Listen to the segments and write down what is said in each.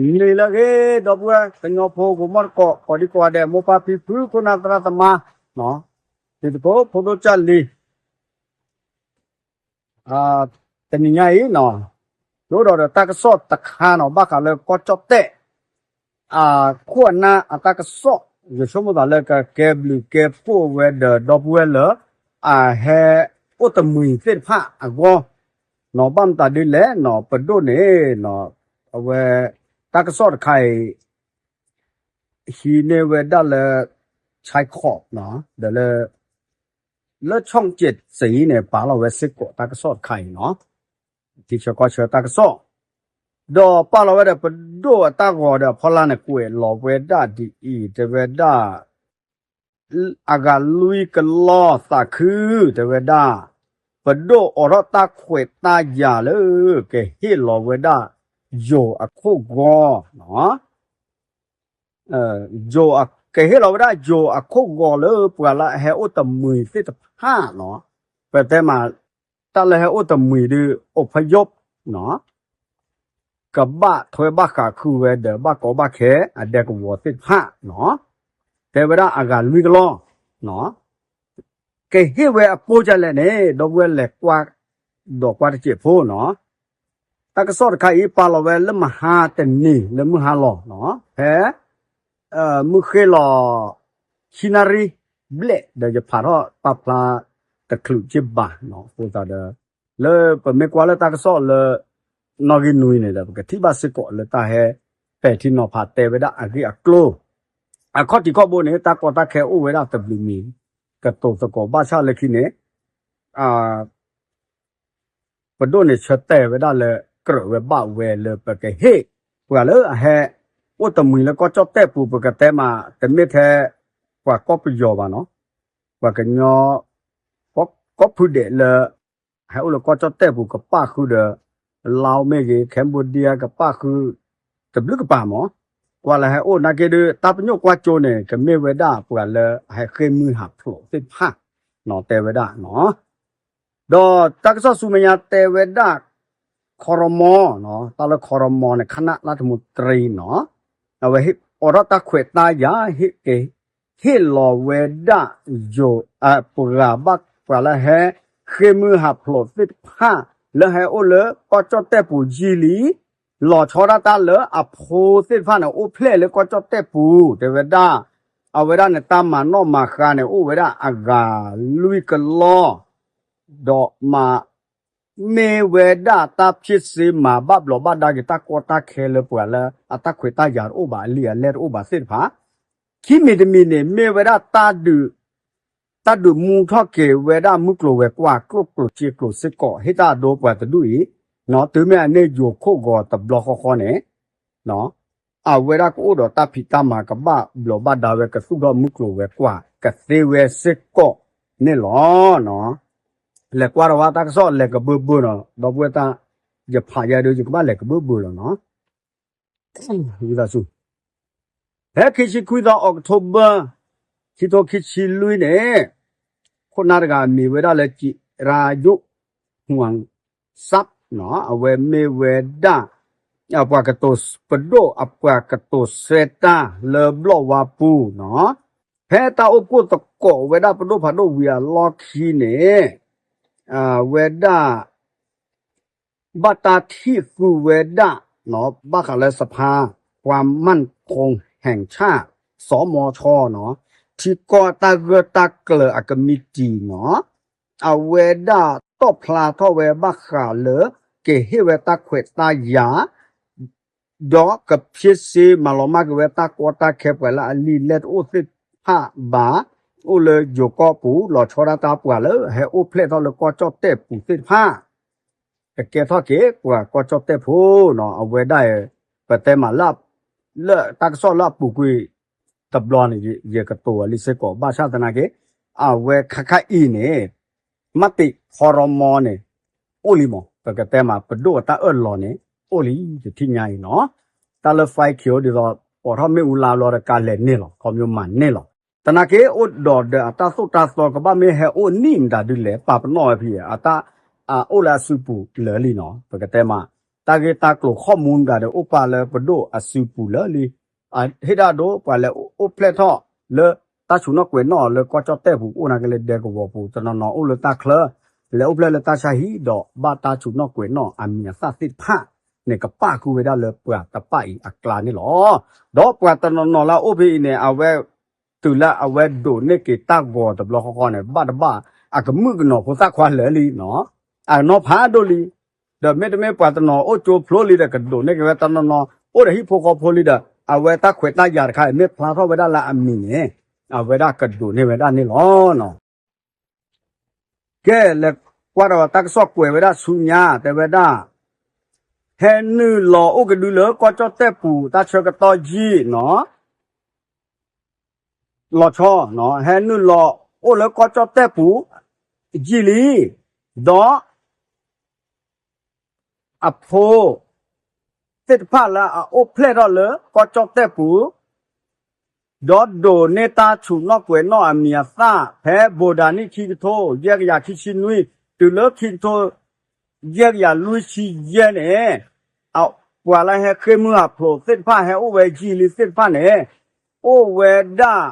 နံၤလၢအဂ့ၤ ဒီပုၢ်ဝဲၢ်ကညီဖိ ဂီၤမီၢ်တကိး ကိးဒံကိးဂၤဒဲး မိၢ်ပၢ်ဖံဖု ခိၣ်နၢ်သရၣ်သမါ, တံၤသကိးဖိဒိၣ်ကၢ်လံၤ တနံၤညါအံၤနီၤ, ယအိၣ်ဒီးတၢ်ကစီၣ်တခါနီၤ ဘၣ်ဃးလၢကီၢ်ကၠီၣ်တဲၣ် အခိၣ်အနၢ်အတၢ်ကစီၣ် ယဆိကမိၣ်သးလၢကကဲဘျုးကဲဖှိၣ်ဝဲဒီးဒီပုၢ်ဝဲၢ်လၢ အဟဲအိၣ်တမှံၤသ့ၣ်တဖၣ်အဂီၢ်နီၤ, ဘၣ်မတၤဒ်လဲၣ်နီၤ ပဒိၣ်န့ၣ် အဝဲ တၢ်ကစီၣ်တခါအံၤ ဟံးန့ၢ်ဝဲဒၣ်လၢ Channel နီၤ ဒီးလၢ လၢ ช่องเจ็ดสี န့ၣ် ပာ်လီၤဝဲစ့ၢ်ကီးတၢ်ကစီၣ်တခါအံၤနီၤ, ထံဆၢကီၢ်ဆၢတၢ်ကစီၣ်, ဒီးပာ်လီၤဝဲဒီးပဒိၣ်အတၢ်ဂီၤဒီးအဖီလာ်န့ၣ် ကွဲးလီၤဝဲဒၣ်ဒ်အံၤ တဲဝဲဒၣ် အဂၤလွံၢ်ကလီၢ်သးခု တဲဝဲဒၣ် ပဒိၣ်အိးထီၣ်တၢ်ခွဲးတၢ်ယာ်လၢ ကဟ့ၣ်လီၤဝဲဒၣ် ယိၤအခိၣ်ဂီၤနီၤ ကဟ့ၣ်လီၤဝဲဒၣ်ယိၤအခိၣ်ဂီၤလၢပှၤလၢအဟဲအိၣ်တမှံၤသ့ၣ်တဖၣ်နီၤ, ပတဲမး တၢ်လၢဟဲအိၣ်တမှံၤဒုး အိၣ်ဖယိးနီၤ ကဘၣ်ထွဲဘၣ်ဃးခုဝဲဒီး ဘၣ်ကီဘၣ်ခဲအဒဲကဝီၤသ့ၣ်တဖၣ်နီၤ, တဲဝဲဒၣ်အဂၤလွံၢ်ကလီၢ်နီၤ, ကဟ့ၣ်ဝဲအပိၢ်ဒ်လဲၣ်န့ၣ် ဒီပုၢ်ဝဲၢ်လဲၤကွၢ်ဒီးကွၢ်တစဲးဖိနီၤ, တၢ်ကစီၣ်တခါအံၤ ပာ်လီၤဝဲလၢမဟါတနံၤလၢမုၢ်ဟါလီၤနီၤ, ဖဲ မုၢ်ဃ့ၢ်လီၤ ခံနၣ်ရံၣ်ဘျဲၣ် ဒီးယဖးထီၣ်ပာ်ဖျါတချုးက့ၢ်ဘၣ်နီၤ, အဃိသတးဒီး လၢပမ့ၢ်ကွၢ်လၢတၢ်ကစီၣ်လၢ နီၣ်ဂံၢ်နွံန့ၣ်ဒီး ပကထံၣ်ဘၣ်စ့ၢ်ကီးလၢတၢ်ဟဲပဲာ်ထံနီၤဖးတဲဝဲဒၣ်အဂ့ၢ်အကျိၤ, အခီၣ်ထံးခီၣ်ဘိန့ၣ် တၢ်ကီတၢ်ခဲအိၣ်ဝဲဒၣ်တဘျုးမံၤ ကတိၤသကိးဘၣ်ဆၣ်လၢခံန့ၣ် ပဒိၣ်န့ၣ်ဆၢတဲာ်ဝဲဒၣ်လၢ ကြၢးဝဲဘၣ်ဝဲလၢပကဟ့ၣ် ပှၤလၢအဟဲအိၣ်တမှံၤလၢကီၢ်ကၠီၣ်တဲၣ်ပူၤ ပကတဲမး တမ့ၢ်ထဲ ပှၤကီၢ်ပယီၤဘၣ်နီၤ, ပှၤကညီ ကီၢ်ဖုဒဲးလၢ ဟဲအိၣ်လၢကီၢ်ကၠီၣ်တဲၣ်ပူၤကပၣ်ဃုာ်ဒီး လါမ့ၢ်ဂ့ၤ Cambodia ကပၣ်ဃုာ် တဘျုးကပၤမး, ကွၢ်လၢဟဲအိၣ်နာ်က့ဒုး တၢ်ပညိၣ်ကွၢ်ကၠိန့ၣ် ကမ့ၢ်ဝဲဒၣ်ပှၤလၢအဟဲဃ့ၢ်မုၢ်ဟးဖျိးသ့ၣ်တဖၣ်နီၤ တဲဝဲဒၣ်နီၤ, ဒီးတၢ်ကစီၣ်ဆူမဲာ်ညါတဲဝဲဒၣ် ခီရမီနီၤ, တၢ်လၢခီရမီန့ၣ် ခနၣ်လါထမူတရံနီၤ, အဝဲအိးထီၣ်တၢ်ခွဲးတၢ်ယာ် ဟ့ၣ်လီၤဝဲဒၣ်ယိၤ ပှၤလၢဟဲဃ့ၢ်မုၢ်ဟးဖျိးသ့ၣ်တဖၣ် လၢဟဲအိၣ်လၢကီၢ်ကၠီၣ်တဲၣ်ပူၤယံာ်လံ, လီၤဆီဒၣ်တၢ်လၢအဖိသ့ၣ်တဖၣ်န့ၣ် အိၣ်ဖျဲၣ်လၢကီၢ်ကၠီၣ်တဲၣ်ပူၤ တဲဝဲဒၣ်, အဝဲဒၣ်န့ၣ်တၢ်မၤနီၣ်မၤဃါန့ၣ် အိၣ်ဝဲဒၣ်အဂၤလွံၢ်ကလီၢ်, ဒီးမၤ မ့ၢ်ဝဲဒၣ်တၢ်ဖံးစ့မၤဘၣ်ဘျီးဘၣ်ဒါက့ၤ တၢ်ကီတၢ်ခဲလၢပှၤလၢအတၢ်ခွဲးတၢ်ယာ်တအိၣ်ဘၣ် အလံာ်အလဲၢ်တအိၣ်ဘၣ်သ့ၣ်တဖၣ်, ခံမံၤတမံၤန့ၣ် မ့ၢ်ဝဲဒၣ် တၢ်ဒုးမူထီၣ်က့ၤဝဲဒၣ်မုၢ်ကျိၤဝဲၤကွာ်ကျိၣ်ကျိၣ်စ့ကျိၤစ့ၢ်ကီး ဟ့ၣ်တၢ်အဒိပှၤတဒူၣ်အံၤ, တုၤမ့ၢ်အန့ၢ်ယိၤခိၣ်ဂီၤတဘျီဃီဃီန့ၣ် အဝဲဒၣ်ကအိၣ်ဒီးတၢ်ဖံးတၢ်မၤကဘၣ်ဘျီးဘၣ်ဒါဝဲ ကသူၣ်ထီၣ်မုၢ်ကျိၤဝဲၤကွာ်ကသ့ဝဲစ့ၢ်ကီးန့ၣ်လီၤ. လဲၤကွၢ်ဒီးဝဲတၢ်ကစီၣ်လဲၤကဘၢဘၢနီၤ, ဒီပုၢ်ဝဲၢ်တၢ် ယဖးယဲဒုး ယကဘၣ်လဲၤကဘၢဘၢလီၤနီၤ. ဝံသးစူၤ ဖဲခံဆံခွံသီ October ခံထိခံဆံလွံၢ်န့ၣ် ခိၣ်နၢ်တဂၤမံၤဝဲဒၣ်လၢ ကံရၤယိၣ်ဟူၣ်စပ်နီၤ, အဝဲမ့ၢ်ဝဲဒၣ် ပှၤကတိၤပဒိၣ်အပှၤကတိၤဆၢတၢ်လၢဘျီၣ်ဝါပူၤနီၤ, ဖဲတၢ်အိၣ်ဖှိၣ်သကိးဝဲဒၣ်ပဒိၣ်ဖးဒိၣ်ဝံၤအလီၢ်ခံန့ၣ် အဝဲဒၣ် ဘၣ်တၢ်ထံၣ်ဃုာ်ဝဲဒၣ် ဘၣ်ဃးလၢစဖါ ความมั่นคงแห่งชาติ စီၤမီၤဆီနီၤ, ထံကီၢ်တၢ်ဂၢၢ်တၢ်ကျၢၤအကမံးတံာ်နီၤ, အဝဲဒၣ်တီၣ်ဖျါထီၣ်ဝဲဘၣ်ဃးလၢ ကဟ့ၣ်ဝဲတၢ်ခွဲးတၢ်ယာ် ဒီးကဖံးစ့မၤလီၤမၢ်က့ၤဝဲတၢ်ကီတၢ်ခဲ ပှၤလၢအလံာ်လဲၢ်တအိၣ်သ့ၣ်တဖၣ်ဘၣ်, အိၣ်လၢယိၤကီၢ်ပူၤ လီၤဆီဒၣ်တၢ်ပှၤလၢဟဲအိၣ်ဖျဲၣ်ထီၣ်လၢကီၢ်ကၠီၣ်တဲၣ်ပူၤသ့ၣ်တဖၣ် ကကဲထီၣ်က့ၤပှၤကီၢ်ကၠီၣ်တဲၣ်ဖိနီၤ, အဝဲဒၣ် ပတဲမးလၢ လၢတၢ်ကစီၣ်လၢအပူၤကွံာ်တဘျီန့ၣ် ယကတိၤဝဲလံစ့ၢ်ကီး ဘၣ်ဆၣ်သနာ်က့ အဝဲခါခါအံၤန့ၣ် မ့ၢ်တ့ၢ်ခီရမီန့ၣ် အိၣ်လံမး ပကတဲမး ပဒိၣ်အတၢ်အၢၣ်လီၤန့ၣ် အိၣ်လံ ယထံၣ်ညါအံၤနီၤ, တၢ်လၢ five K အိၣ်ဒ်သိး ပိာ်ထီၣ်မ့ၣ်အူလါဘျီဒီးကလဲၤန့ၢ်လီၤ ခီပညီမၤန့ၢ်လီၤ, သနာ်က့ အိၣ်ဒီးဒီးအတၢ်သိၣ်တၢ်သီကဘၣ်မ့ၢ်ဟဲအိၣ်နံၣ်မတၤဒုလဲၣ် ပာ်ပနီၣ်ဝဲဖဲ အတၢ် အိၣ်လၢအစုပူၤလၢာ်လံနီၤ ပကတဲမး တၢ် တၢ်ဂ့ၢ်တၢ်ကျိၤ ข้อมูล မတၤဒီး အိၣ်ပာ်လၢပဒိၣ်အစုပူၤလၢာ်လံ. ဟ့ၣ်ဒၣ်ဒိ ပှၤလဲၤအိၣ်ဖျဲၣ်ထီၣ်လၢ တၢ်ဆူးနီၣ်ကွဲးနီၣ်အီၤလၢကီၢ်ကၠီၣ်တဲၣ်ပူၤ အိၣ်နာ်က့လၢဒဲကဝီၤပူၤ, တနီၤနီၤအိၣ်လၢတၢ်ချၢ, လဲၤအိၣ်ဖျဲၣ်လၢတၢ်ဆါဟံၣ်ဒီး ဘၣ်တၢ်ဆူးနီၣ်ကွဲးနီၣ်အမံၤအသၣ်သ့ၣ်တဖၣ်န့ၣ် ကပာ်ဃုာ်ဝဲဒၣ်လၢပှၤတပာ်အံၤအကျါန့ၣ်လီၤ. ဒီးပှၤတနီၤနီၤလၢအအိၣ်ဖဲအံၤန့ၣ် အဝဲ တုၤလၢအဝဲဒိးန့ၢ်က့ၤတၢ်ဂီၤတဘျီဃီဃီန့ၣ် ဘၣ်တဘၣ် အကမုၣ်ကနီၤဖိသၣ်ခွါလၢာ်လံနီၤ, အနီၢ်ဖးဒိၣ်လံ. ဒီးမ့တမ့ၢ်ပှၤတနီၤအိၣ်ကၠိဖျိလံဒီး ကဒိးန့ၢ်က့ၤဝဲ, တနီၤနီၤ အိၣ်ဒီးဟံၣ်ဖိဃီဖိလံဒီး အဝဲတၢ်ခွဲးတၢ်ယာ်တခါအံၤ မ့ၢ်ဖျါထီၣ်ဝဲဒၣ်လၢအမံၤန့ၣ် အဝဲဒၣ်ကဒိးန့ၢ်ဝဲဒၣ်န့ၣ်လီၤ. ကဲ လဲၤကွၢ်ဒီးတၢ်ကစီၣ်ကွဲးဝဲဒၣ်ဆူညါ တဲဝဲဒၣ်, ဟဲနုာ်လီၤအိၣ်ကဒုလၢကီၢ်ကၠီၣ်တဲၣ်ပူၤ တၢ်ဆၢကတီၢ်ယံာ်နီၤ, လီၤဆီ, ဟဲနုာ်လီၤအိၣ်လၢကီၢ်ကၠီၣ်တဲၣ်ပူၤ ယံာ်လံ, ဒီး အဖိ သ့ၣ်တဖၣ်လၢအအိၣ်ဖျဲၣ်ထီၣ်လၢကီၢ်ကၠီၣ်တဲၣ်ပူၤ ဒီးဒိးန့ၢ်တၢ်ဆူးနီၣ်ကွဲးနီၣ်အမံၤအသၣ် ဖဲဘိးဒၣ်နံၣ်ခံကထိ ယဲၢ်ကယၤခံဆံနွံ တုၤလၢခံကထိ ယဲၢ်ကယၤလွံၢ်ဆံယဲၢ်န့ၣ်, ပှၤလၢဟဲဃ့ၢ်မုၢ်ဟးဖျိးသ့ၣ်တဖၣ် ဟဲအိၣ်ဝဲယံာ်လံသ့ၣ်တဖၣ်န့ၣ်, အိၣ်ဝဲဒၣ်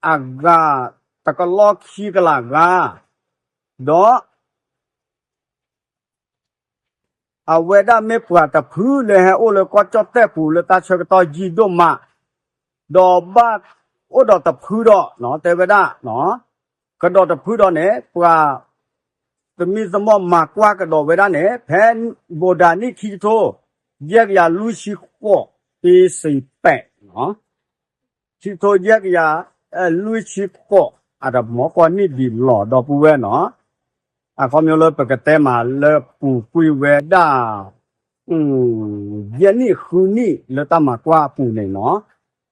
အဂၤတကလီၢ်ခံကလးဂၤ, ဒီး အဝဲဒၣ်မ့ၢ်ပှၤတဖုလၢဟဲအိၣ်လၢကီၢ်ကၠီၣ်တဲၣ်ပူၤလၢတၢ်ဆၢကတီၢ်ယံာ်ဒိၣ်မး, ဒီးဘၣ်အိၣ်ဒီးတဖုဒီး တဲဝဲဒၣ်, ကဒီးတဖုဒီးန့ၣ် ပှၤ သမံသမိးမၤကွၢ်ကဒီးဝဲဒၣ်န့ၣ် ဖဲဘိးဒၣ်နံၣ်ခံကထိ ယဲၢ်ကယၤလွံၢ်ဆံဃိး ပ့စံးပဲး ခံကထိယဲၢ်ကယၤ လွံၢ်ဆံဃိး အတမီၤကွၢ်နံၣ်ဒံးလီၤ ဒီပုၢ်ဝဲၢ်နီၤ, အခီပညီလၢပကတဲမးလၢပူၤကွံာ်ဝဲဒၣ် ယဲၢ်နံၣ်ဃုနံၣ်လၢတၢ်မၤကွၢ်အပူၤန့ၣ်နီၤ,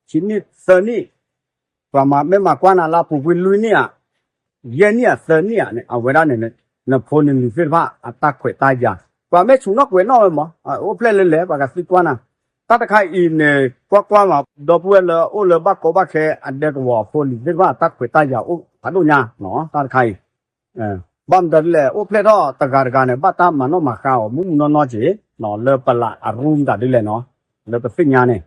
ခံနံၣ်သၢနံၣ်, ပှၤမ့ၢ်မၤကွၢ်နၤလၢအပူၤကွံာ်လွံၢ်နံၣ်ဧါ, ယဲၢ်နံၣ်ဧါသၢနံၣ်ဧါန့ၣ် အဝဲဒၣ်န့ၣ် နဖိနလံၤသ့ၣ်တဖၣ်အတၢ်ခွဲးတၢ်ယာ်, ပှၤမ့ၢ်ဆူးနီၣ်ကွဲးနီၣ်ဝဲမး အိၣ်ဖျဲၣ်လၢလဲၣ် ပှၤကသံကွၢ်နၤ, တၢ်တခါအံၤန့ၣ် ကွၢ်ကွၢ်မး ဒီပုၢ်ဝဲၢ်လၢအိၣ်လၢဘၣ်ကီဘၣ်ခဲအဒဲကဝီၤအဖိလံၤသ့ၣ်တဖၣ် တၢ်ခွဲးတၢ်ယာ်အိၣ်ဖးဒိၣ်ညါနီၤ, တၢ်တခါအံၤ ဘၣ်မတၤဒ်လဲၣ် အိၣ်ဖျဲၣ်ထီၣ်တဂၤတဂၤန့ၣ် ဘၣ်တၢ်မၤနီၣ်မၤဃါအီၤ မုၢ်မုၢ်နီၢ်နီၢ်က့ၤ လၢပလးအရူမတၤဒ်လဲၣ်နီၤ, လၢပသ့ၣ်ညါန့ၣ်,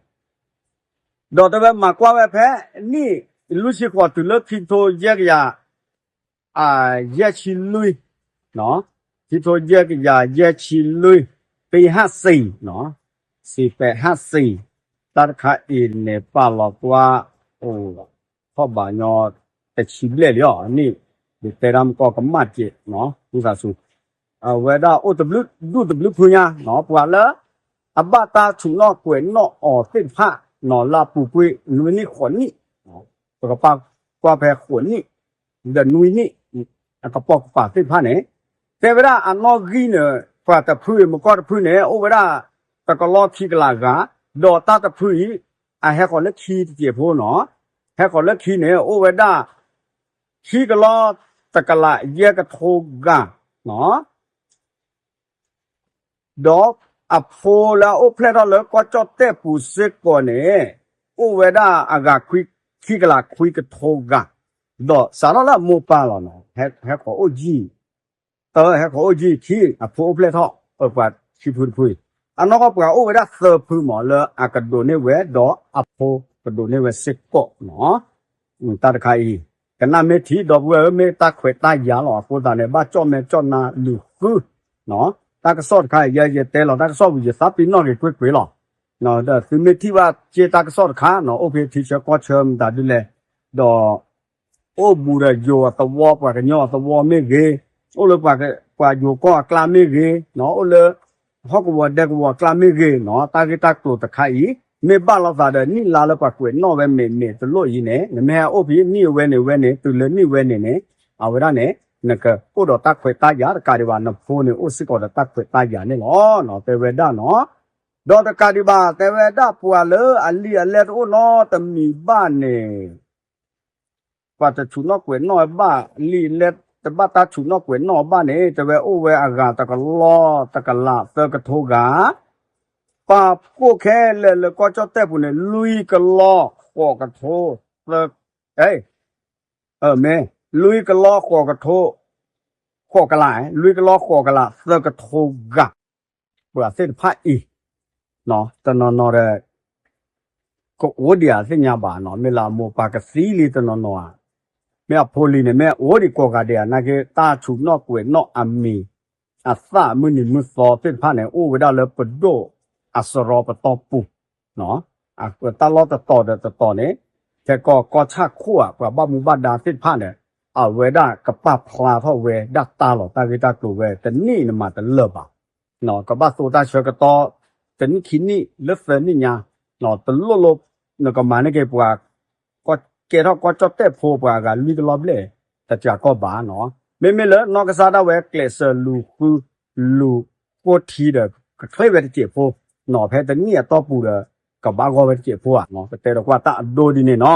ဒီးတဲဝဲမၤကွၢ်ဝဲဖဲ နံၣ်လွံၢ်ဆံဃိးတုၤလၢခံကထိယဲၢ်ကယၤ ယဲၢ်ဆံလွံၢ်, ခံကထိယဲၢ်ကယၤယဲၢ်ဆံလွံၢ်, ပ့ဟၣ်စံၣ်, စံးပဲးဟၣ်စံၣ်, တၢ်တခါအံၤန့ၣ် ပာ်လီၤကွၢ် အိၣ်ထီၣ်ဘးညီ တဆံဘျဲၣ်လံအီၤ နံၣ်, ယတဲတၢ်မကီၢ်ကမၣ်က့ၤ ဝံသးစူၤ, အဝဲဒၣ်အိၣ်တဘျုးဒူၣ်တဘျုးဖုညါ, ပှၤလၢ အဘၣ်တၢ်ဆူးနီၣ်ကွဲးနီၣ်အီၤသ့ၣ်တဖၣ်နီၤ လၢအပူၤကွံာ်နွံနံၣ်ဃိးနံၣ်, ပကပာ်ကွၢ်ဖဲဃိးနံၣ် ဒီးနွံနံၣ် အကပိာ်ကပၤသ့ၣ်တဖၣ်န့ၣ်, တဲဝဲဒၣ်အနီၣ်ဂံၢ်န့ၣ် ပှၤတဖုအံၤ မကီၢ်တဖုန့ၣ် အိၣ်ဝဲဒၣ်တကလီၢ်ခံကလးဂၤ, ဒီးတၢ်တဖုအံၤ အဟဲဃီၤလၢခံတစဲးဖိနီၤ, ဟဲဃီၤလၢခံန့ၣ် အိၣ်ဝဲဒၣ် ခံကလီၢ်တကလးယဲၢ်ကထိဂၤနီၤ ဒီးအဖိလၢအအိၣ်ဖျဲၣ်ထီၣ်လၢကီၢ်ကၠီၣ်တဲၣ်ပူၤစ့ၢ်ကီးန့ၣ် အိၣ်ဝဲဒၣ်အဂၤခွံ ခံကလးခွံကထိဂၤ, ဒီးစးထီၣ်လၢအမိၢ်ပၢ်လီၤနီၤ, ဟဲဃီၤအိၣ်ယံာ်, တၢ်ဟဲဃီၤအိၣ်ယံာ်ခံ အဖိအိၣ်ဖျဲၣ်ထီၣ် ပှၤခံဖုတဖု, အနီၢ်ကီၢ်ပှၤအိၣ်ဝဲဒၣ်သၢဖုမး လၢအကဒိးန့ၢ်ဝဲ ဒီးအဖိကဒိးန့ၢ်ဝဲစ့ၢ်ကီးနီၤ. တၢ်တခါအံၤ ကနၣ်မ့ၢ်ထံၣ် ဒီပုၢ်ဝဲၢ်ဧၢ မ့ၢ်တၢ်ခွဲးတၢ်ယာ်လီၤ. အဃိသတးန့ၣ် ဘၣ်ကၠီၣ်မဲာ်ကၠီၣ်နါလုၢ်ဃုနီၤ. တၢ်ကစီၣ်တခါအံၤ ယဲယတဲလီၤ တၢ်ကစီၣ်ပူၤ ယသးပ့ၤနီၣ်က့ၤကွ့ၢ်ကွ့ၢ်လီၤ. ဒီးသုမ့ၢ်ထံၣ်ဘၣ်က့ၤတၢ်ကစီၣ်တခါနီၤ အိၣ်ဖဲထံဆၢကီၢ်ဆၢမတၤဒ်လဲၣ်, ဒီး အိၣ်ဘူးဒီးယိၤအသဝီ ပှၤကညီအသဝီမ့ၢ်ဂ့ၤ, အိၣ်လၢပှၤယိၤကီၢ်အကျါမ့ၢ်ဂ့ၤ, အိၣ်လၢ ဟီၣ်ကဝီၤဒဲကဝီၤအကျါမ့ၢ်ဂ့ၤနီၤ, တၢ်ဂ့ၢ်တၢ်ကျိၤတခါအံၤ မ့ၢ်ဘၣ်လိာ်သးဒီးနံၣ်လါလၢပှၤကွဲးနီၣ်ဝဲမ့ၢ်မ့ၢ်တလိၣ်အံၤန့ၣ် နမ့ၢ်ဟဲအိၣ်ဖဲနံၣ်အဝဲန့ၣ်ဝဲန့ၣ် တုၤလၢနံၣ်ဝဲန့ၣ်န့ၣ် အဝဲဒၣ်န့ၣ် နကအိၣ်ဒီးတၢ်ခွဲးတၢ်ယာ်တကးဒံးဘၣ် နဖိန့ၣ်အိၣ်စ့ၢ်ကီးဒီးတၢ်ခွဲးတၢ်ယာ်န့ၣ်လီၤ. တဲဝဲဒၣ်နီၤ, ဒီးတကးဒံးဘၣ် တဲဝဲဒၣ်ပှၤလၢအလံာ်အလဲၢ်တအိၣ်နီတမံၤဘၣ်န့ၣ် ပှၤတဆူးနီၣ်ကွဲးနီၣ်ဘၣ် လံာ်လဲၢ် တဘၣ်တၢ်ဆူးနီၣ်ကွဲးနီၣ်ဘၣ်န့ၣ် တဲဝဲအိၣ်ဝဲအဂၤတကလီၢ်တကလးသၢကထိဂၤ, ပာ်ဖှိၣ်ခဲလၢာ်လၢကီၢ်ကၠီၣ်တဲၣ်ပူၤန့ၣ် လွံၢ်ကလီၢ်ဃိးကထိ သၢ မ့ၢ် လွံၢ်ကလီၢ်ဃိးကထိ ဃိးကလး လွံၢ်ကလီၢ်ဃိးကလးသၢကထိဂၤ ပှၤသ့ၣ်တဖၣ်အံၤ တနီၤနီၤဒီး ကအိၣ်ဒံးဧါသ့ၣ်ညါဘၣ်နီၤ, မ့ၢ်လၢအမိၢ်ပၢ်ကသံလံတနီၤနီၤဧါ, မ့ၢ်အဖိလံၤန့ၣ် မ့ၢ်အိၣ်ဒံးကိးဂၤဒဲးဧါ, နာ်က့တၢ်ဆူးနီၣ်ကွဲးနီၣ်အမံၤ အသၣ်မုၢ်နံၤမုၢ်သီသ့ၣ်တဖၣ်န့ၣ် အိၣ်ဝဲဒၣ်လၢပဒိၣ်အစရီပတီၢ်ပူၤ တၢ်လီၢ်တတီၤဒီးတတီၤန့ၣ် ခဲကီၢ်ကီၢ်ဆၣ်ခိၣ်ဧါ ပှၤဘၣ်မူဘၣ်ဒါသ့ၣ်တဖၣ်န့ၣ် အဝဲဒၣ်ကပာ်ဖျါထီၣ်ဝဲဒၣ်တၢ်လီၤ တၢ်ဂ့ၢ်တၢ်ကျိၤဝဲ တနံၣ်နမၤတလၢာ်ဘၣ် ကဘၣ်သိတၢ်ဆၢကတီၢ် တနံၣ်ခံနံၣ်လၢသၢနံၣ်ညါ တလိၣ်လိၣ် နကမၤန့ၢ်က့ၤပှၤ ကဲထီၣ်ကီၢ်ကၠီၣ်တဲၣ်ဖိပှၤအဂၤလွံၢ်ကလီၢ်ဘျဲၣ် တစှၤကီၢ်ဘၣ်နီၤ, မ့မ့ၢ်လၢနီၢ်ကစၢ်ဒၣ်ဝဲကျဲးစၢးလူၤဃု လူၤဃိထံဒီး ကချ့ဝဲတစဲးဖိနီၤ, ဖဲတနံၣ်အတီၢ်ပူၤဒီး ကဘၣ်ဂီၢ်ဝဲတစဲးဖိဧါနီၤ, ကတဲဒီးကွၢ်တၢ်အဒိဒ်န့ၣ်နီၤ,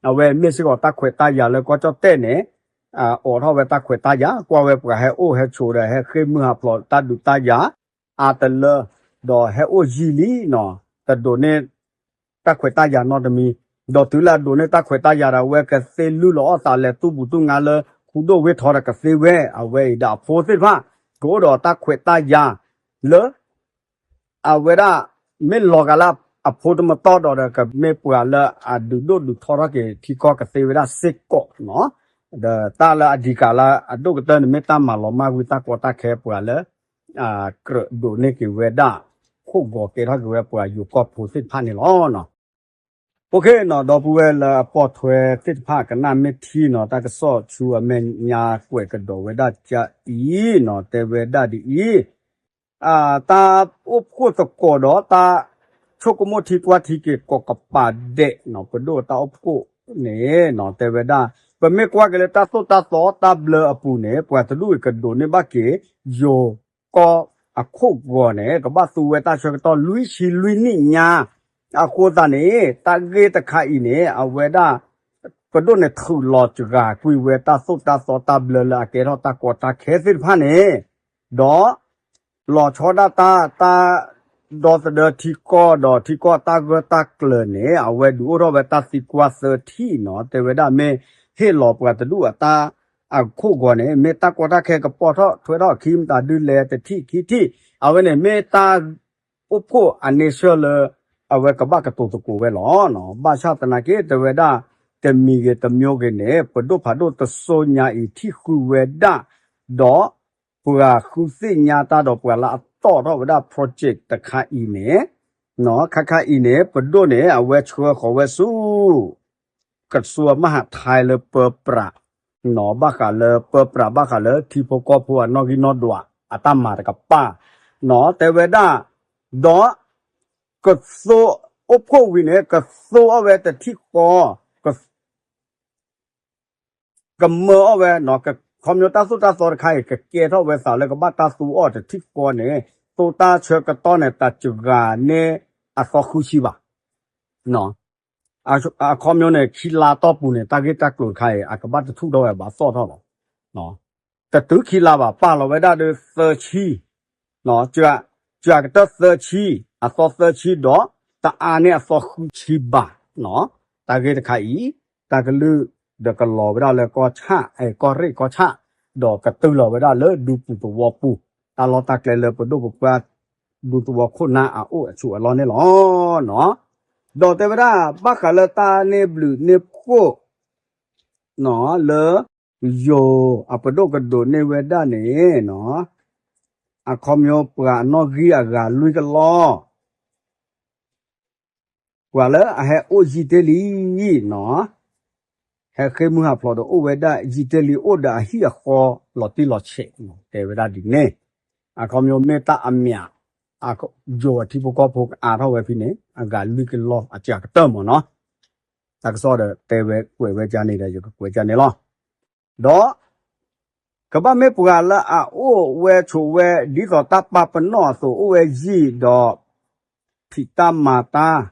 အဝဲမ့ၢ်စ့ၢ်ကီးတၢ်ခွဲးတၢ်ယာ်လၢကီၢ်ကၠီၣ်တဲၣ်န့ၣ် အိးထီၣ်ဝဲတၢ်ခွဲးတၢ်ယာ် ကွၢ်ဝဲပှၤဟဲအိၣ်ဟဲဆိးဒီး ဟဲဃ့ၢ်မုၢ်ဟးဖျိးတၢ်ဒုးတၢ်ယၤ အါတလၢ ဒီးဟဲအိၣ်ယံာ်လံနီၤ, တဒိးန့ၢ် တၢ်ခွဲးတၢ်ယာ်နီတမံၤ, ဒီးတုၤလၢအဒိးန့ၢ်တၢ်ခွဲးတၢ်ယာ်ဒီး အဝဲကသ့လုၢ်လီၤအီၣ်သးလဲၤသူၣ်ဘူးသူၣ်ငါလၢ ခူဒိၣ်ဝ့ၢ်ထီဒီးကသ့ဝဲ အဝဲအံၤဒီးအဖိသ့ၣ်တဖၣ် ကအိၣ်ဒီးတၢ်ခွဲးတၢ်ယာ်လၢ အဝဲဒၣ် မ့ၢ်လီၤဂာ်လၢအဖိတမတီၢ်ဒီးဒီး ကမ့ၢ်ပှၤလၢအဒုးဒိၣ်ဒုးထီထီၣ်က့ၤထံကီၢ်ကသ့ဝဲဒၣ်စ့ၢ်ကီးနီၤ, ဒီးတၢ်လၢအဒံးကးလၢအဒိၣ်ကတၢၢ်န့ၣ် မ့ၢ်တၢ်မၤလီၤမၢ်ဝံၤတၢ်ကီတၢ်ခဲပှၤလၢ ကြၢးဒိးန့ၢ်က့ၤဝဲဒၣ် ခိၣ်ဂီၤကဲထီၣ်က့ၤဝဲပှၤယိၤကီၢ်ဖိသ့ၣ်တဖၣ်န့ၣ်လီၤ. အိၣ်ခ့နီၤ ဒီပုၢ်ဝဲၢ်လၢအပိာ်ထွဲသ့ၣ်တဖၣ် ကနၣ်မ့ၢ်ထံနီၤ တၢ်ကစီၣ်ဆူအမဲာ်ညါကွဲးကဒီးဝဲဒၣ်ကအံၤနီၤ တဲဝဲဒၣ်ဒ်အံၤ, တၢ်အိၣ်ဖှိၣ်သကိးဒီးတၢ်ဆိကမိၣ်ထံကွၢ်ထံက့ၤကိးကပၤဒဲးနီၤ ပဒိၣ်တၢ်အိၣ်ဖှိၣ်န့ၣ်နီၤ တဲဝဲဒၣ် ပမ့ၢ်ကွၢ်က့ၤလၢတၢ်သိၣ်တၢ်သီတၢ်ဘျၢအပူၤန့ၣ် ပှၤတဒူၣ်အံၤကဒိးန့ၢ်ဘၣ်က့ၤ ယိၤကီၢ်အခိၣ်ဂီၤန့ၣ် ကဘၣ်သူဝဲတၢ်ဆၢကတီၢ်လွံၢ်ဆံလွံၢ်နံၣ်ညါ, အဃိသတးန့ၣ် တၢ်ဂ့ၢ်တခါအံၤန့ၣ် အဝဲဒၣ် ပဒိၣ်န့ၣ်ထုးလီၤစှၤကွံာ်ဝဲတၢ်သိၣ်တၢ်သီတၢ်ဘျၢလၢအကဲထီၣ်တၢ်ကီတၢ်ခဲသ့ၣ်တဖၣ်န့ၣ်, ဒီး လီၤဆီဒၣ်တၢ် တၢ် ဒီသဒၢထံကီၢ်ဒီးထံကီၢ်တၢ်ဂၢၢ်တၢ်ကျၢၤန့ၣ် အဝဲဒုးအိၣ်ထီၣ်ဝဲတၢ်သံကွၢ်သၢထံၣ်နီၤ တဲဝဲဒၣ်မ့ၢ်ဟ့ၣ်လီၤပှၤတဒူၣ်အတၢ်အခိၣ်ဂီၤန့ၣ် မ့ၢ်တၢ်ကီတၢ်ခဲကပိာ်ထီၣ်ထွဲထီၣ်ခံမတၤဒုလဲၣ်တထံၣ်ခံထံၣ် အဝဲန့ၣ်မ့ၢ်တၢ် အိၣ်ဖှိၣ်အန့ဆၢၣ်လၢ အဝဲကဘၣ်ကတိၤသကိးဝဲလီၤ. ဘၣ်ဆၣ်သနာ်က့ တဲဝဲဒၣ် တမံၤဂ့ၤတမံၤဂ့ၤန့ၣ် ပဒိၣ်ဖးဒိၣ်တစိၤညါအံၤထံၣ်ဃုဝဲဒၣ် ဒီးပှၤဃုသ့ၣ်ညါတၢ်ဒီးပှၤလၢအတီၣ်ထီၣ်ဝဲဒၣ် project တခါအံၤန့ၣ် ခါခါအံၤန့ၣ် ပဒိၣ်န့ၣ် အဝဲဆှၢဃီၤဝဲဆူ ကစူၤမဟးထဲလၢပၢပြး နီၤ ဘၣ်ဃးလၢပၢပြး ဘၣ်ဃးလၢထံဖိကီၢ်ဖိအနီၣ်ဂံၢ်နီၣ်ဒွး အတၢ်မၤတကပၤ နီၤ တဲဝဲဒၣ် ဒီး ကသိ အိၣ်ဖှိၣ်ဝံၤန့ၣ် ကသိအီၣ်ဝဲတထံၣ်ဃီ က ကမၢအီၣ်ဝဲ ခီဖျိတၢ်သိၣ်တၢ်သီတခါအံၤ ကကဲထီၣ်ဝဲသးလၢကဘၣ်တၢ်သူအီၣ်တထံၣ်ဃီန့ၣ် သိတၢ်ဆၢကတီၢ်န့ၣ် တစှၤန့ၢ်အသီဃုဆံဘၣ် အခီပညီန့ၣ် ခံလါတီၢ်ပူၤန့ၣ် တၢ်ဂ့ၢ်တၢ်ကျိၤတခါအံၤ အကဘၣ်တထူၣ်ထီၣ်ဝဲဘၣ်သီၣ်ထီၣ်လီၤ. တတုၤခံလါဘၣ် ပာ်လီၤဝဲဒၣ်ဒီးသၢဆံ, စှၤကတၢၢ်သၢဆံ, အသီသၢဆံဒီး တအါန့ၢ်အသီဃုဆံဘၣ်. တၢ်ဂ့ၢ်တခါအံၤ တၢ်ကလုၢ်ဒီးကလီၤဝဲဒၣ်လၢကီၢ်ဆၣ် ကီၢ်ရ့ၣ်ကီၢ်ဆၣ်, ဒီးကတုၤလီၤဝဲဒၣ်လၢဒူပူၤသဝီပူၤ, တၢ်လီၢ်တၢ်ကျဲလၢပဒိၣ်ပပှၢ် ဒူသဝီခိၣ်နၢ်အအိၣ်အဆူၣ်အလီၢ်န့ၣ်လီၤ. ဒီးတဲဝဲဒၣ် ဘၣ်ဃးလၢတၢ်န့ၢ်ဘျုးန့ၢ်ဖှိၣ် လၢ ယိၤအပဒိၣ်ကဒိးန့ၢ်ဝဲဒၣ်န့ၣ် အခီပညီပှၤအနီၣ်ဂံၢ်အဂၤလွံၢ်ကလီၢ် ပှၤလၢအဟဲအိၣ်ယံာ်တ့ၢ်လံနီၤ, ဟဲဃ့ၢ်မုၢ်ဟးဖျိးဒီးအိၣ်ဝဲဒၣ်ယံာ်တ့ၢ်လံ အိၣ်ဒီးအဟံၣ်အဃီလီၤတံၢ်လီၤဆဲး, တဲဝဲဒၣ်ဒ်န့ၣ်, အခီပညီမ့ၢ်တၢ်အမံၤ ယိၤအထံဖိကီၢ်ဖိကအါထီၣ်ဝဲဖဲန့ၣ် အဂၤလွံၢ်ကလီၢ်အစှၤကတၢၢ်မ့ၢ်နီၤ, တၢ်ကစီၣ်ဒီးတဲဝဲကွဲးဝဲဒ်န့ၣ်ဒီး ယကကွဲးဒ်န့ၣ်လီၤ. ဒီး ကဘၣ်မ့ၢ်ပှၤလၢအအိၣ်ဝဲဆိးဝဲ ဒ်သိးတၢ်ပာ်ပနီၣ်အသိးအိၣ်ဝဲယံာ်ဒီး ဖံးတၢ်မၤတၢ်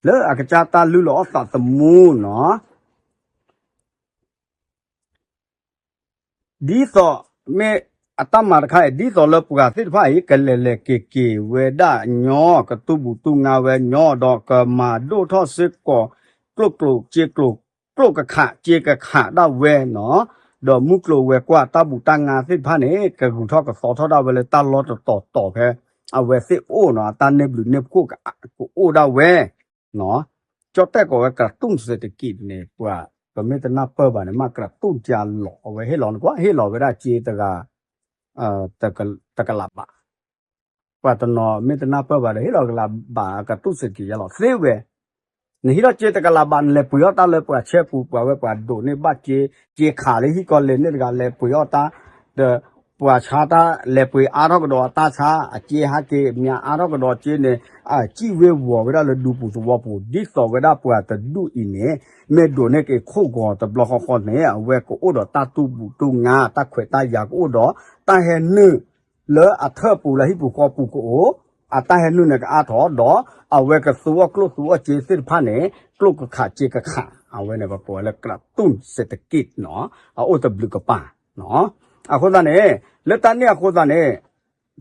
လၢအကစၢ်တၢ်လုၢ်လီၤအီၣ်သးသမူနီၤ ဒ်သိးမ့ၢ်အတၢ်မၤတခါအံၤ ဒ်သိးလၢပှၤသ့ၣ်တဖၣ်အံၤ ကလဲၤလဲၤက့ၤက့ၤဝဲဒၣ်ညီ ကတူၢ်ဘူးတူၢ်ငါဝဲညီ ဒီးကမၤဒိၣ်ထီၣ်စ့ၢ်ကီး ကျိၣ်ကျိၣ်စ့ကျိၣ် ကျိၣ်ကခးစ့ကခးဒၣ်ဝဲနီၤ, ဒီးမုၢ်ကျိၤဝဲၤကွာ်တၢ်ဘူးတၢ်ငါသ့ၣ်တဖၣ်န့ၣ် ကဂုၤထီၣ်ကသီထီၣ်ဒၣ်ဝဲလၢတၢ်လီၢ်တတီၤတီၤဖဲ အဝဲသ့ၣ်အိၣ်နီၤ အတၢ်န့ၢ်ဘျုးန့ၢ်ဖှိၣ်ကအိၣ်ဒၣ်ဝဲ ကၠီၣ်တဲၣ်ကိးဝဲ กระตุ้นเศรษฐกิจ န့ၣ် ပှၤ ပမ့ၢ်တနၢ်ပၢၢ်ဘၣ်န့ၣ် မ့ၢ် กระตุ้น ကလီၤ အဝဲဟ့ၣ်လီၤနကွၢ် ဟ့ၣ်လီၤဝဲဒၣ်စ့တဂၤ တကလးဘး ပှၤတနီၤမ့ၢ်တနၢ်ပၢၢ်ဘၣ်ဒီး ဟ့ၣ်လီၤကလးဘး กระตุ้นเศรษฐกิจ ယါလီၤသ့ဝဲ နဟံးထီၣ်စ့တကလးဘး နလဲၤပှ့ၤအီၣ်တၢ်လၢပှၤဆဲပူၤ ပှၤဝဲပှၤဒိးန့ၢ်ဘၣ်စ့ စ့ခးလၢဟံၣ်ကီၢ်လဲန့ၣ်တဂၤ လဲၤပှ့ၤအီၣ်တၢ် ဒီးပှၤဆါတၢ် လဲၤပှ့ၤအါထီၣ်ကဒီးအတၢ်ဆါ အစ့ဟးက့ၤမးအါထီၣ်ကဒီးစ့န့ၣ် အစံၣ်ဝ့ၤဝီၤဝဲဒၣ်လၢဒူပူၤသဝီပူၤ ဒ်သိးဝဲဒၣ်ပှၤတဒူၣ်အံၤန့ၣ် မ့ၢ်ဒိးန့ၢ်က့ၤခိၣ်ဂီၤတဘျီဃီဃီန့ၣ် အဝဲကအိၣ်ဒီးတၢ်တူၢ်ဘူးတူၢ်ငါ တၢ်ခွဲးတၢ်ယာ်ကအိၣ်ဒီး တၢ်ဟဲနုာ်လၢအထၢၣ်ပူၤလၢဟံၣ်ပူၤဃီပူၤကအိၣ် အတၢ်ဟဲနုာ်န့ၣ်ကအါထီၣ်ဒီး အဝဲကသူအီၣ်ကျိၣ်သူအီၣ်စ့သ့ၣ်တဖၣ်န့ၣ် ကျိၣ်ကခးစ့ကခး အဝဲန့ၣ်ပကိးဝဲလၢ กระตุ้นเศรษฐกิจ နီၤ အအိၣ်တဘျုးကပၤ အဃိသတးန့ၣ် လၢတၢ်န့ၣ်အဃိသတးန့ၣ်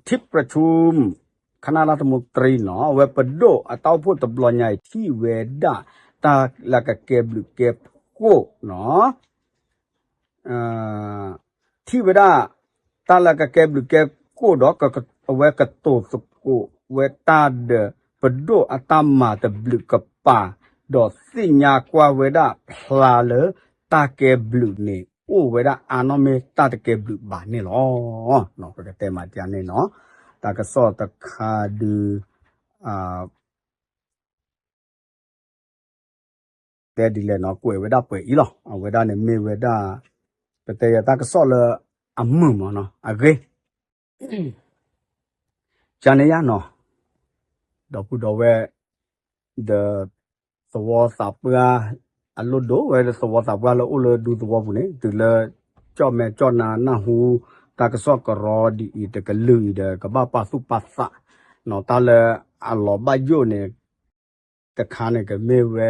ထံပြၢၡူ คณะรัฐมนตรี နီၤ အဝဲပဒိၣ်အတၢ်အိၣ်ဖှိၣ်တဘျီညါအံၤ ထံၣ်ဝဲဒၣ်တၢ်လၢကကဲဘျုးကဲဖှိၣ်နီၤ ထံၣ်ဝဲဒၣ် တၢ်လၢကကဲဘျုးကဲဖှိၣ်ဒီး အဝဲကတိၤသကိးဝဲတၢ်ဒီး ပဒိၣ်အတၢ်မၤတဘျုးကပၤ ဒီးသ့ၣ်ညါကွၢ်ဝဲဒၣ်ဖျါလၢတၢ်ကဲဘျုးန့ၣ် အိၣ်ဝဲဒၣ်အါနီၢ်မ့ၢ်တၢ်တကဲဘျုးဘၣ်န့ၣ်လီၤ. ပကတဲမၤတၢ်န့ၣ်နီၤ တၢ်ကစီၣ်တခါဒုး တဲဒ်လဲၣ်နီၤ ကွဲးဝဲဒၣ်ပှဲၤအံၤလီၤ. အဝဲဒၣ်န့ၣ်မ့ၢ်ဝဲဒၣ် ပတဲယၤတၢ်ကစီၣ်လၢအမုာ်မးနီၤ အဂ့ၢ် ကန့ၣ်ယါနီၤ ဒီပုၢ်ဒီဝဲၢ် ဒီး သဝီသးပှၢ် အလိၣ်ဒိၣ်ဝဲလၢသဝီသးပှၢ်လၢအိၣ်လၢဒူသဝီပူၤန့ၣ် တုၤလၢ ကၠီၣ်မဲာ်ကၠီၣ်နါနၢ်ဟူ တၢ်ကစီၣ်ကရီဒ်အံၤတကလုာ်အံၤဒီး ကဘၣ်ပာ်သူၣ်ပာ်သး နီၤ တၢ်လၢအလီၤဘၣ်ယိၣ်န့ၣ် တခါန့ၣ် ကမ့ၢ်ဝဲ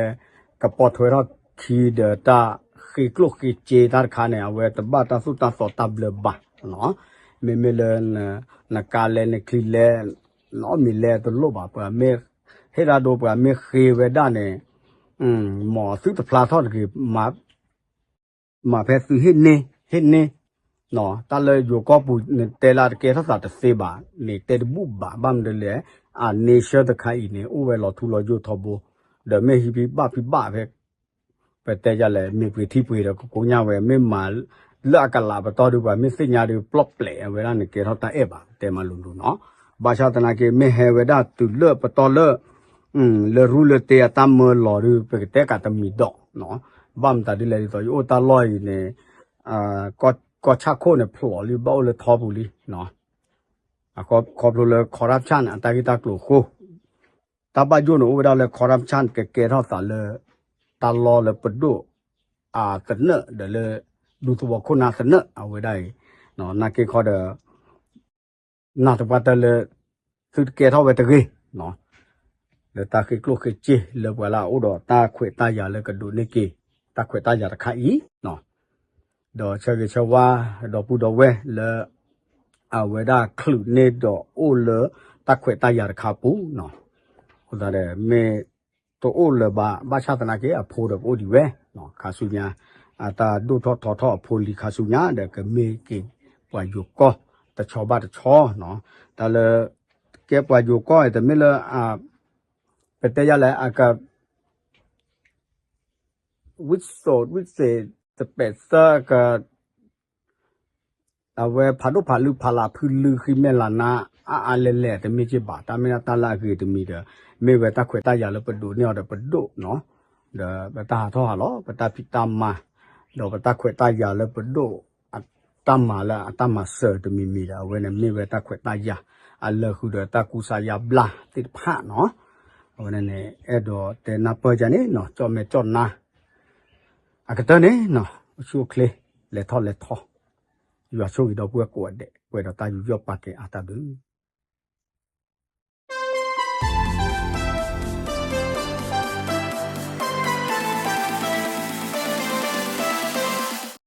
ကပိာ်ထွဲထီၣ်ခံဒီးတၢ်ဃ့ကျိၣ်ဃ့စ့တၢ်တခါန့ၣ် အဝဲတဘၣ်တၢ်သိၣ်တၢ်သီတၢ်ဘျၢဘၣ်နီၤ မ့မ့ၢ်လၢ နကါလဲနချံလဲ နီမံၤလဲတလိၣ်ဘၣ် ပှၤမ့ၢ် ဟ့ၣ်ဒၣ်ဒိပှၤမ့ၢ်ဃ့ဝဲဒၣ်န့ၣ် မ်သုတဖျါထီၣ်တဂ့ၤ မၤဖဲသုဟ့ၣ်န့ၢ် ဟ့ၣ်န့ၢ် တၢ်လၢယိၤကီၢ်ပူၤန့ၣ် တဲလၢတကဲထီၣ်သးတသ့ဘၣ်န့ၣ် တဲတဘူၣ်ဘၣ် ဘၣ်မနုၤလဲၣ် အ nation တခါအံၤန့ၣ် အိၣ်ဝဲလီၤထူလီၤယိာ်ထီဘိ ဒီးမ့ၢ်ဟံးဖံးဘၣ်ဖံးဘၣ်ဖဲ ပတဲယၤလဲၣ် မ့ၢ်ပှ့ၤထံပှ့ၤဒီးကကိညၢ်ဝဲ မ့ၢ်မၤလၢအကလးပတီၢ်ဒုး ပှၤမ့ၢ်သ့ၣ်ညါဒုး ပျီၣ်ပျဲးဝဲဒၣ်န့ၣ် ကဲထီၣ်တၢ်အဲၣ်ဘၣ် တဲမးလိၤလိၤနီၤ ဘၣ်ဆၣ်သနာ်က့ မ့ၢ်ဟဲဝဲဒၣ်တုၤလၢပတီၢ်လၢ လၢရူလၢတ့အတၢ်မၢလီၤဒုး ပကတဲကးတမံၤဒီးနီၤ ဘၣ်မတၤဒ်လဲၣ်ဒ်သိး ယအိၣ်တၢ်လီၢ်အံၤန့ၣ် ကီၢ်ဆၣ်ခိၣ်န့ၣ်ဖျိးလံ ဘၣ်အိၣ်လၢထီပူၤလံနီၤ ခီဖျိလၢ corruption အတၢ်ဂ့ၢ်တၢ်ကျိၤအဃိ တၢ်ဘၣ်ယိၣ်န့ၣ်အိၣ်ဝဲဒၣ်လၢ corruption ကကဲထီၣ်သးလၢ တၢ်လီၢ်လၢပဒိၣ်အသနၢၣ်ဒီးလၢ ဒူသဝီခိၣ်နၢ်သနၢၣ်အဝဲဒၣ်အံၤ နာ်က့ခီဒီး နာ်သပှၢ်တၢၢ်လၢ သုတကဲထီၣ်ဝဲတဂ့ၤ လၢတၢ်ဃ့ကျိၣ်ဃ့စ့လၢပှၤလၢအအိၣ်ဒီးတၢ်ခွဲးတၢ်ယာ်လၢကဒိးန့ၢ်က့ၤ တၢ်ခွဲးတၢ်ယာ်တခါအံၤ ဒီးဆၢဂ့ၤဆၢဝါ ဒီပုၢ်ဒီဝဲၢ်လၢ အဝဲဒၣ်ချုးန့ၢ်ဒီးအိၣ်လၢ တၢ်ခွဲးတၢ်ယာ်တခါပူၤနီၤ အဃိသတးဒီး မ့ၢ်တအိၣ်လၢၤဘၣ် ဘၣ်ဆၣ်သနာ်က့ အဖိဒီးကအိၣ်ဒံးဝဲ ခါဆူညါ အတၢ်ဒိၣ်ထီၣ်ထီထီၣ်အဖိလံၤခါဆူညါဒီး ကမ့ၢ်က့ၤပှၤယိၤကီၢ်တဆီဘၣ်တဆီနီၤ တၢ်လၢ ကဲပှၤယိၤကီၢ်အံၤ တမ့ၢ်လၢ ပတဲယၤလဲၣ် အက ဝံၣ်စိးဝံၣ်စ့း တပဲာ်သၢက အဝဲဖးဒိၣ်ဖးလုၢ်ဖးလးဖုလုၢ်ဃံမဲာ်လၤနါ အါအါလဲၣ်လဲၣ် တမ့ၢ်က့ၤဘၣ် တၢ်မ့ၢ်ဒၣ်တၢ်လၢအဂ့ၤတမံၤဒီး မ့ၢ်ဝဲတၢ်ခွဲးတၢ်ယာ်လၢပဒိးန့ၢ်အီၤဒီးပဒိၣ်နီၤ ဒီးပတၢ်ဟးထီၣ်ဟးလီၤ ပတၢ်ဖံးတၢ်မၤ ဒီးပတၢ်ခွဲးတၢ်ယာ်လၢပဒိၣ် တၢ်မၤလၢအတၢ်မၤစၢၤတမံၤမံၤဒီး အဝဲန့ၣ်မ့ၢ်ဝဲတၢ်ခွဲးတၢ်ယာ် အလၢဃုာ်ဒီးတၢ်ကူစါယါဘျါသ့ၣ်တဖၣ်နီၤ အဝဲန့ၣ်န့ၣ် အဲၣ်ဒိးတဲနၢ်ပၢၢ်ယၤန့ၣ်နီၤ ကၠီၣ်မဲာ်ကၠီၣ်နါ အကတၢၢ်န့ၣ်နီၤ အိၣ်ဆူၣ်အိၣ်ချ့ လဲၤထီၣ်လဲၤထီ ယွၤဆိၣ်ဂ့ၤဒီပုၢ်ဝဲၢ်ကိးဂၤဒဲး ပှဲၤဒီးတၢ်ယူးယီၣ်ပာ်ကဲအါတၢ်ဘျုး